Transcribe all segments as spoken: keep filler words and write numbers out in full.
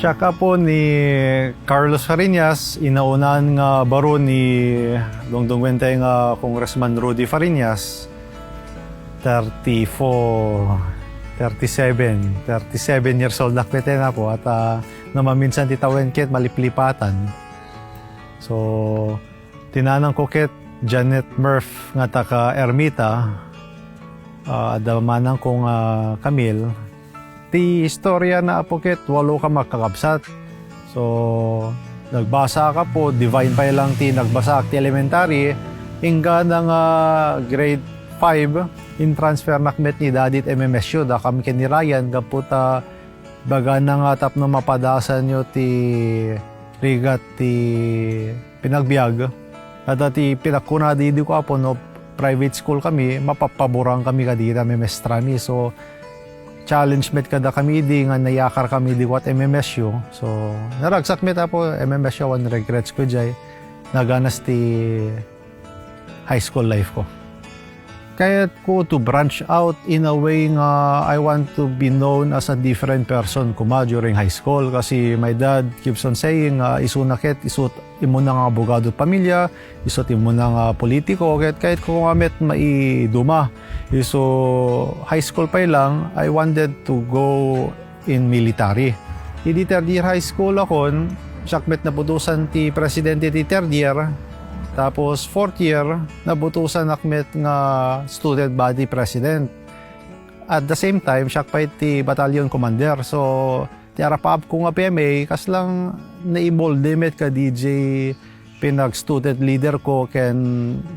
Siak apo ni Carlos Fariñas, inaunan nga baro ni dungdungwente nga Congressman Rudy Fariñas, thirty-four, thirty-seven, thirty-seven years old nak met ken apo, at, ah, no maminsan ti tawen ket maliplipatan. So, ti nanangko ket Janet Murph nga taga Ermita, ah, adda manangko nga Camille. Ti istoriana apo ket walo ka makakabsat. So, nagbasaak apo, divine pay lang ti nagbasaak ti elementary, inggana nga grade five, intransfernak met ni Daddy iti M M S U, dakami ken ni Ryan, gapu ta ibagana nga tapno mapadasanyo ti rigat ti panagbiag. Adda ti pinagkunada idi ko apo no private school kami, mapapaburankami kadi iti memestrami. So, challenge met kadakami idi nga nayakarkami idi ko at M M S U. So, naragsak met apo M M S U, awan regrets ko jay. Naganas ti high school life ko. Kayatko to branch out in a way nga I want to be known as a different person koma during high school, kasi my dad keeps on saying nga isuna ket isu ti immuna nga abogado ti pamilya, isu ti immuna nga politiko, ket kayatko nga met maiduma. Isu high school pay lang, I wanted to go in military. Idi third year high school akon, siak met nabutosan ti presidente ti third year. Tapos fourth year, nabutosanak met nga student body president. At the same time, siak pay ti battalion commander. So, ti arapaapko nga P M A, kasla naimolde met kadi jay pinag-student leader ko ken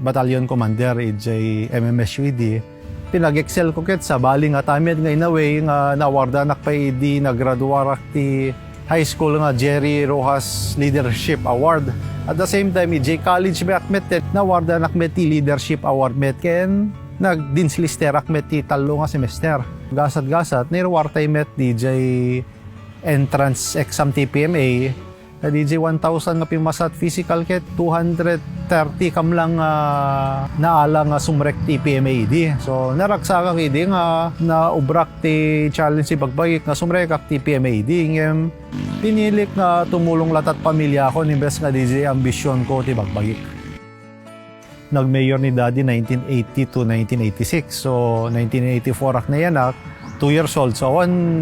battalion commander idiay M M S U idi. Pinag-excel ko ket sabali ngata met nga in a way nga naawardanak pay idi nagraduarak ti high school nga Jerry Rojas Leadership Award. At the same time, idiay college met, met, naawardanak met ti Leadership Award met ken nagdinslisterak met ti tallo nga semester. Gasat-gasat, nairuartay met didiay entrance exam ti P M A. Kadi jay one thousand nga pimmasat physical ket two hundred thirty kamlang nga naala nga sumrek ti P M A idi. So, naragsakak idi nga naubrak ti challenge ti bagbagik nga sumrekak ti P M A idi. Ngem pinilik nga tumulong latta ti pamilyakon imbes nga di jay ambisionko ti bagbagik. Nag-mayor ni Daddy nineteen eighty to nineteen eighty-six. So, nineteen eighty-four ak nayanak, two years old. So, awan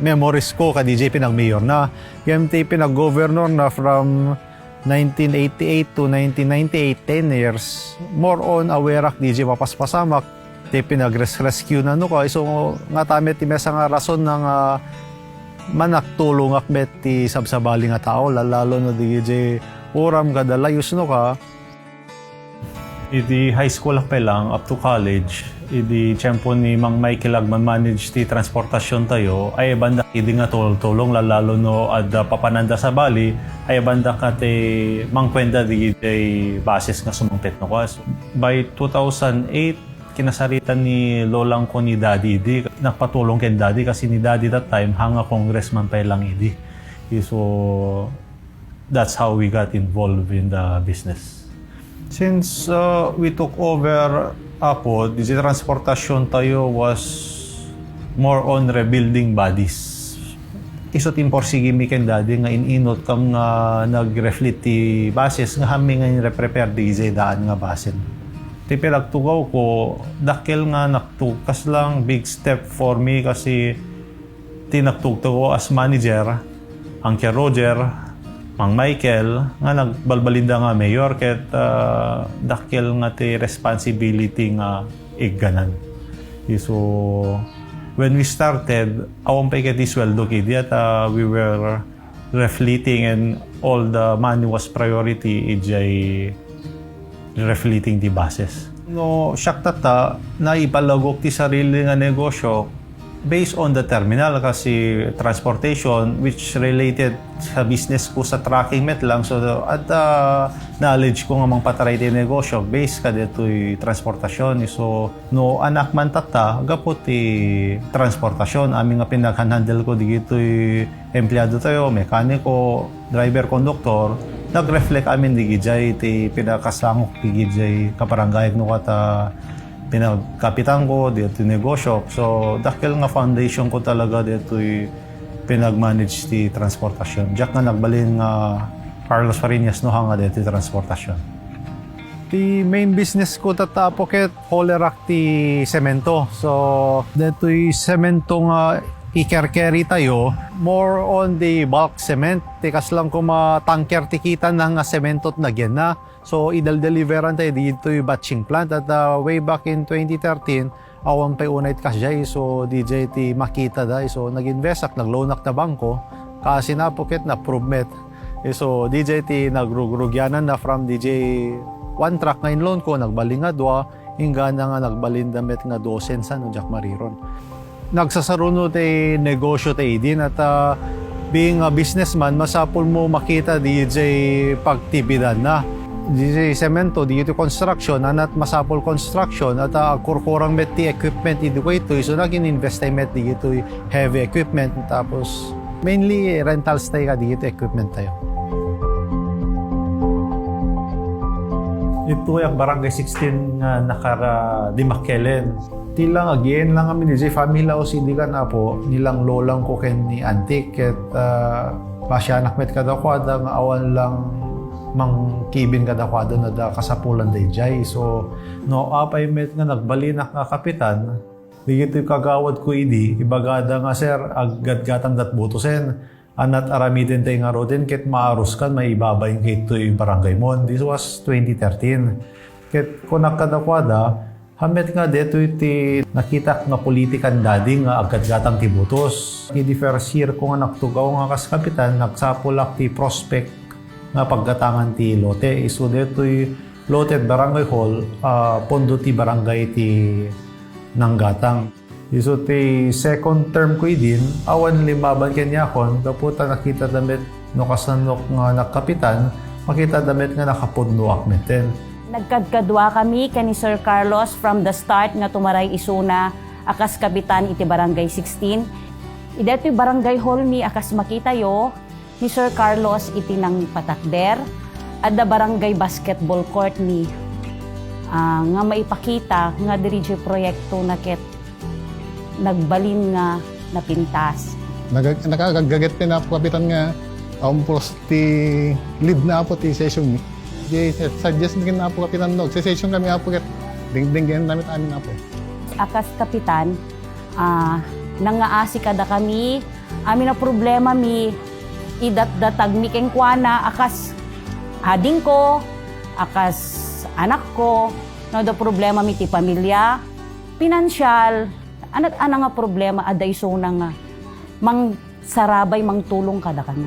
memories ko kadi jay pinag-mayorna. Ngem ti pinag-governorna from nineteen eighty-eight to nineteen ninety-eight, ten years, more on aware ak di jay mapaspasamak, ti pinagres-rescue na no ka. So, ngata met ti maysa nga rason na nga manaktulongak met ti sabsabali nga tao, lalo no di jay uram kada layus no ka. Idi high school ak pay lang up to college, idi tiempo ni Mang Michael agman-manage ti transportasion tayo, ay bandak idi nga tultulong, lalo no adda papananda sabali, ay bandak nga ti mangkuenda di jay bases nga sumangpet no kas. By two thousand eight, kinasaritan ni lolangko ni Daddy idi, nagpatulong ken Daddy kasi ni Daddy that time, hanga congressman pay lang idi. So, that's how we got involved in the business. Since, uh, we took over Apo, the transportation tayo was more on rebuilding bodies. Isu ti imporsigi mi ken Daddy nga in-inut kam nga nag-refleet ti bases nga hami nga in-reprepare di jay daan nga basen. Ti pinagtugaw ko, dakkel nga nagtug-, kaslang big step for me kasi ti nagtugtugaw as manager, Uncle Roger, Mang Michael, nga nagbalbalinda nga mayor, ket, ah, dakkel nga ti responsibility nga igganan. So, when we started, awan pay ket ti sueldo kidi, at, ah, we were refleeting and all the money was priority idiay refleeting ti bases. No, siak tatta, naipalagok ti sarili nga negosyo based on the terminal kasi transportation which related sa business ko sa trucking met lang. So, at, ah, knowledge ko nga mangpatry ti negosyo based kadetoy transportation. So, no, anak man tatta, gapu ti transportation, amin nga pinaghanhandle ko digitoy empleado tayo, mekaniko, driver, konduktor, nag-reflect amin di gidiay ti pinakasangok di gidiay kaparanggayak no kata pinagkapitanko, di ti negosyo. So, dakkel nga foundation ko talaga ditoy pinag-manage ti transportasyon. Diak nga nagbalin nga Carlos Fariñas no hanga deti transportasyon. Ti main business ko tatta, Apo, ket haulerak ti semento. So, detoy semento nga ikerkeri tayo, more on the bulk cement. Ti kasla koma tanker ti kitana nga semento ti nagyanna. So, idel-deliveran tayo ditoy batching plant. At, uh, way back in twenty thirteen, awan pay unay ti kasdiay, so D J ti makita da. So, nag-invest ak, nag-loan ak ta bangko. Kasi na, Apo, ket na-approve met. So, D J ti nagrugrugianan na from D J one truck nga in-loan ko, nagbalin nga dua, inggana nga nagbalin da met nga dosen sa no diak mariron. Nagsasaruno ti negosyo ti idin at, ah, being a businessman, masapul mo makita D J pagtibidan na. D J semento, D J construction, anat masapul construction, at, ah, agkurkurang met ti equipment idi kaytoy, so nagin-invest tayo met ditoy heavy equipment, tapos mainly rentals tayo ka dito equipment tayo. Ito yung barangay sixteen nga nakara di Makkelen. Ti lang, again lang kami ni Jay family house, hindi kan, Apo, nilang lolang ko ken ni Auntie, ket, ah, pasianak met kadakuada nga awan lang mangkibin kadakuada na da kasapulan da ijay. So, no, apay met nga nagbalinak nga kapitan, digitoy kagawad ko idi, ibagada nga, "Sir, aggatgatang dat butosen." Anat aramiden tay ngaruden ket maaruskan maibabain kaytoy barangay mon. This was twenty thirteen. Ket kunak kadakuada, "Hamet nga detoy ti nakitak nga politikan dadi nga aggatgatang ti butos." Idi first year ko nga nagtugaw nga kas kapitan, nagsapulak ti prospect nga paggatangan ti lote. Isu detoy lote at barangay hall, ah, pondo ti barangay ti nanggatang. Isu ti second term ko idin, awan limmaban ken ni Akon, gapu ta nakita da met no kasano nga nagkapitan, makita da met nga nakapudnoak metten. Nagkadkaduakami ken ni Sir Carlos from the start nga tumaray isuna a kas kapitan iti Barangay sixteen. Idetoy barangay hall mi a kas makitayo, ni Sir Carlos iti nangpatakder, adda barangay basketball court ni, ah, nga maipakita nga diridiay proyekto na ket nagbalin nga napintas. Naga-, nakagaggaget ti Apo Kapitan nga awan pulos ti lead na Apo ti session mi. Di suggest mi ken Apo Kapitan no, session kami Apo ket dingdinggen damit amin Apo. A kas kapitan, ah, nangaasi kadakami, amin a problema mi, idatdatag mi kenkuana a kas adingko, a kas anakko, no, da problema mi ti pamilia, pinansial, anat-ana nga problema, adda isuna nga mangsarabay, mangtulong kadakami.